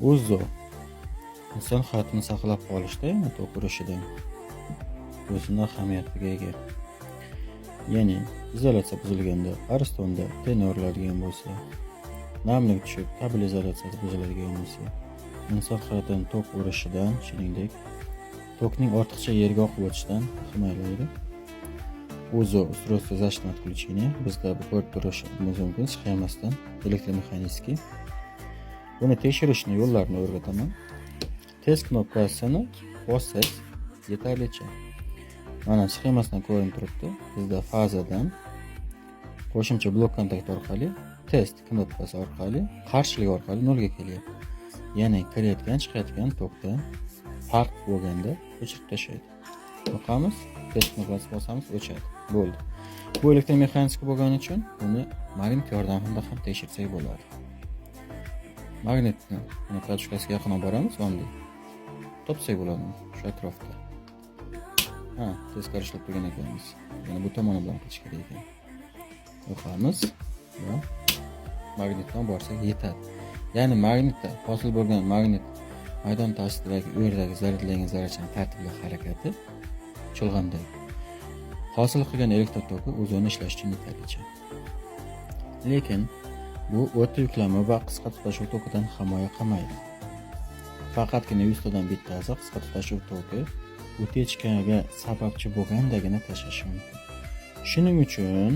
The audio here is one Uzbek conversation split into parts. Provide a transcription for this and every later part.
УЗО inson hayotini saqlab qolishda, yana tok urishidan o'zini ahamiyatiga ega. Ya'ni izolyatsiya buzilganda, aristonda ten yoriladigan bo'lsa, namlik tushib, kabel izolyatsiyasi buziladigan bo'lsa, inson hayotini tok urishidan, shuningdek, tokning ortiqcha yerga oqib o'tishidan himoyalaydi. УЗО устройство защитного отключения bizda bu ko'rib turishimiz mumkin sxemasidan elektromexanический. Buni tekshirishni yo'llarini o'rgataman. Test knopkasini bossangiz yetarlicha. Mana sxemasidan ko'rinib turibdi. Bizda fazadan qo'shimcha blok kontakt orqali test knopkasi orqali qarshilik orqali nolga kelyapti. Ya'ni kirayotgan, chiqayotgan tokda farq bo'lganda o'chirib tashlaydi. Yoqamiz, test knopkasini bosamiz, o'chadi. Bo'ldi. Bu elektromexanik bo'lgani uchun buni magnit yordamida ham tekshirsak bo'ladi. Magnitni mana катушка siga yaqin olib boramiz, bunday. Topsak bo'ladi shu atrofda. Ha, teskari ishlab turgan ekanmiz. Yana bu tomoni bilan qilish kerak ekan. Yoqamiz va magnitdan borsak yetadi. Ya'ni magnitda hosil bo'lgan magnit maydon ta'siridagi u yerdagi zaryadlangan zarrachaning tartibli harakati chulg'amdagi hosil qilgan elektr toki o'zini ishlash uchun yetarlicha. Lekin bu o'ta yuklama va qisqa tutashuv tokidan himoya qilmaydi. Faqatgina 100 tadan bittasi qisqa tutashuv toki утечка ga sababchi bo'lgandagina tashlashi mumkin. Shuning uchun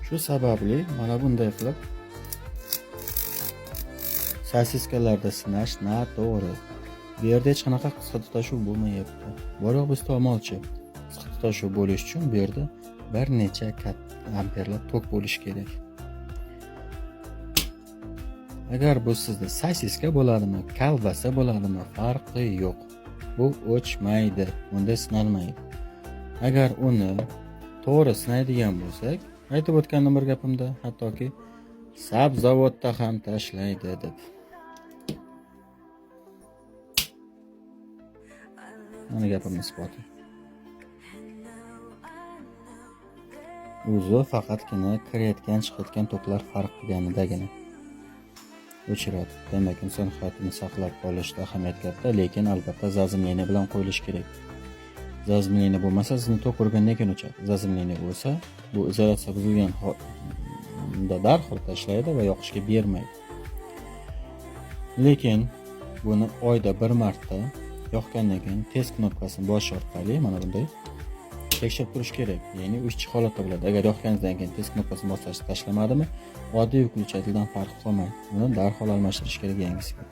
shu sababli mana bunday qilib sosiskalarda sinash noto'g'ri. Bu yerda hech qanaqa qisqa tutashuv bo'lmayapti. Bor yo'q biz tomolchi. Qisqa tutashuv bo'lish uchun bu yerda bir necha amperlar tok bo'lishi kerak. Agar bu sizda sosiska bo'ladimi, kolbasa bo'ladimi, farqi yo'q. Bu o'chmaydi, bunda sinalmaydi. Agar uni to'g'ri sinaydigan bo'lsak, aytib o'tgandim bir gapimda, hattoki sabzavotda ham tashlaydi deb. Mana gapimni isboti. O'zi faqatgina kirayotgan, chiqayotgan toklar farq qilganidagina o'chiradi. Demak, inson hayotini saqlab qolishda ahamiyat katta, lekin albatta заземление bilan qo'yilishi kerak. Заземление bo'lmasa, sizni tok urgandan keyin o'chadi. Заземление bo'lsa, bu izolyatsiya buzilgan darhol tashlaydi va yoqishga bermaydi. Lekin buni oyda bir marta yoqqandan keyin test knopkasini bosish orqali mana bunday tekshirib turish kerak. Ya'ni u ishchi holatda bo'ladi. Agar yoqqaningizdan keyin test knopkasini bosasiz tashlamadimi, oddiy выключатель dan farqi qolmaydi. Uni darhol almashtirish kerak yangisiga.